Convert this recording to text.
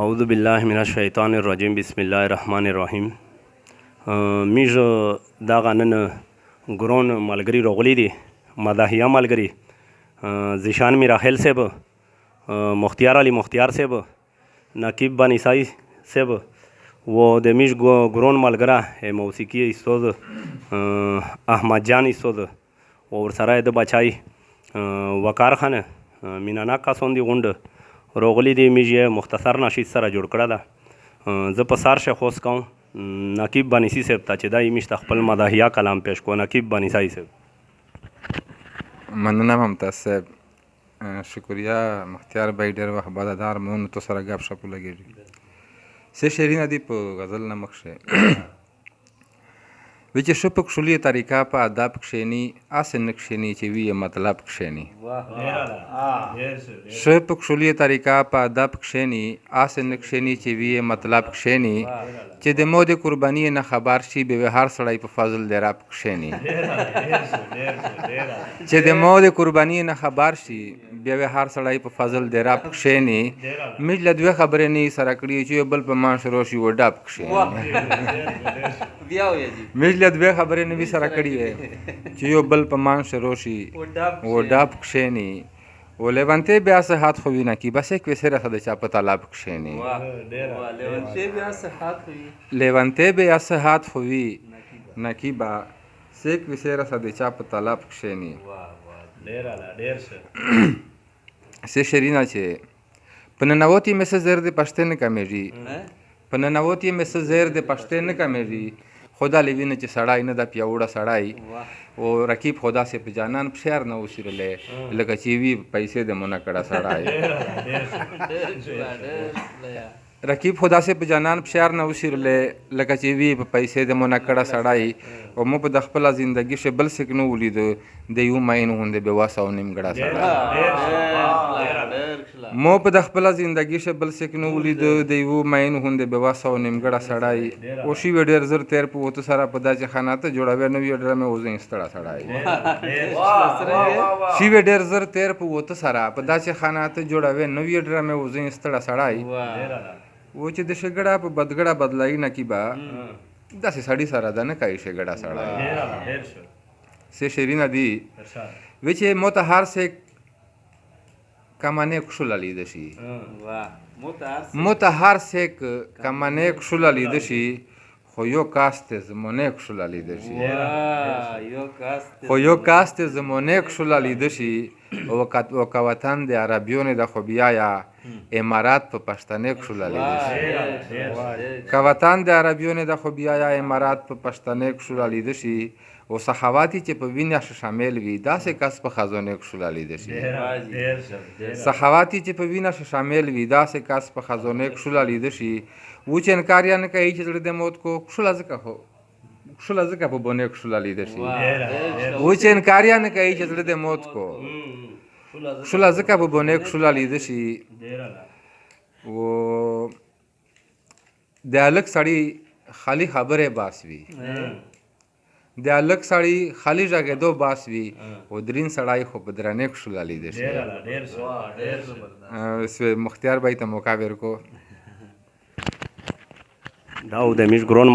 اعوذ بالله من الشیطان الرجیم، بسم الله الرحمن الرحیم. میږ دغه نن ګرون ملګري راغلي دي، مداحیه ملګري ذیشان میراخیل صاحب، مختیار علي مختیار صاحب، نقیب بنیسای صاحب و د میږ ګرون ملګری موسیقي استاد احمد جان استاد و ورسره د بچای وقار خان مینانا کسان دي غونډه راغلي دي. میږ یې مختصر نشید سره جوړ کړه ده. زه په سار شه خوست کوم نقیب بنیسي صاحب ته چې دا یې میږ ته خپل مداحیه کلام پیش کو. نقیب بنیسای صاحب. مننه ممتاز صاحب، شکریه مختیار بھائی. ډېر وخت بعد دا ارمانونو ته سره ګپ شپ ولګېږي. څه شعرونه دي په غزل نه مخ شي وی چې ښه په کښلې طریقه په ادب کښېني، هسې نه کښېني چې وي یې مطلب کښېني. ښه په کښلې طریقه په ادب کښېني، هسې نه کښېني چې وي یې مطلب کښېني. چې د مو د قرباني نه خبر شي، بیا هر سړی په فضل د رب کښېني. چې د مو د قرباني نه خبر شي، بیا هر سړی په فضل د رب کښېني. موږ له دوې خبرې نه سره کړي چې یو بل په مان شروع شي و ډب کښېني. موږ له دوې خبرې نه وي سره کړي چې یو بل په مان شروع شي و ډب کښېني. و لیونتې بیا صحت خو وینه کی بس یک وسره د چا په طلب کښېني. لیونتې بیا صحت خو وی نکیبا سیک وسره د چا په طلب کښېني. سه شرینا چې په ننوتې مې څه زر د پښتې نه کمېږي، په ننوتې مې څه زر د پښتې نه کمېږي. خدا لې وینه چې سړی نه ده پیاوړه سړی او رقیب خدا سي په جانان پښیر نه وسیرلې لکه چې وی پیسې د مونږ کړه سړی. رقیب خدا سي په جانان پښیر نه وسیرلې لکه چې وی په پیسې د مونږ کړه سړی. او مو په د خپل زندگی شه بل څه نه ولید د یو ماین غوندې بې وسه او نیمګړه سړی. مو په د خپل زندگی شه بل څه نه ولید د یو ماین غوندې بې وسه او نیمګړه سړی. او شي ډېر زر تیر په وته سره په داسې خانه ته جوړوي نو ډېر مې وزن ستړه سړی. شي ډېر زر تیر په وته سره په داسې خانه ته جوړوي نو ډېر مې وزن ستړه سړی. و چې د شګړه په بدګړه بدلای نه کیبا داسې سړی سره ده نه کوي شګړه سړی. سه شیرینه دی وی چې مو ته هر څه کمنې کښله لید شي، مو ته هر څه کمنې کښله لید شي، خو یو کاس ته زمونې کښله لید شي، خو یو کاس ته زمونې کښله لید شي. او که وطن د عربیونو د خو بیا یا امارات په پښتنې کښله لید شي، که وطن د عربیونو د خو بیا یا امارات په پښتنې کښله لید شي. او سخاواتي چې په وینه کښې شامل وي داسې کس په خزانه کښله لید شي، سخاواتي چې په وینه کښې شامل وي داسې کس په خزانه کښله لید شي. و چې انکار یې نه کوي چې زړه د موت کو کښله ځکه خو کښله ځکه په بونه کښله لید شي. و چې انکار یې نه کوي چې زړه د موت کو کښله ځکه په بونه کښله لید شي. و د هلک سړي خالي خبرې باس وي، د هلک سړي خالي غږېدو باس وي، او درین سړی خو په درنې کښله لیده شي. مختیار بھائی ته موقع ورکو. دا د میږ ګرون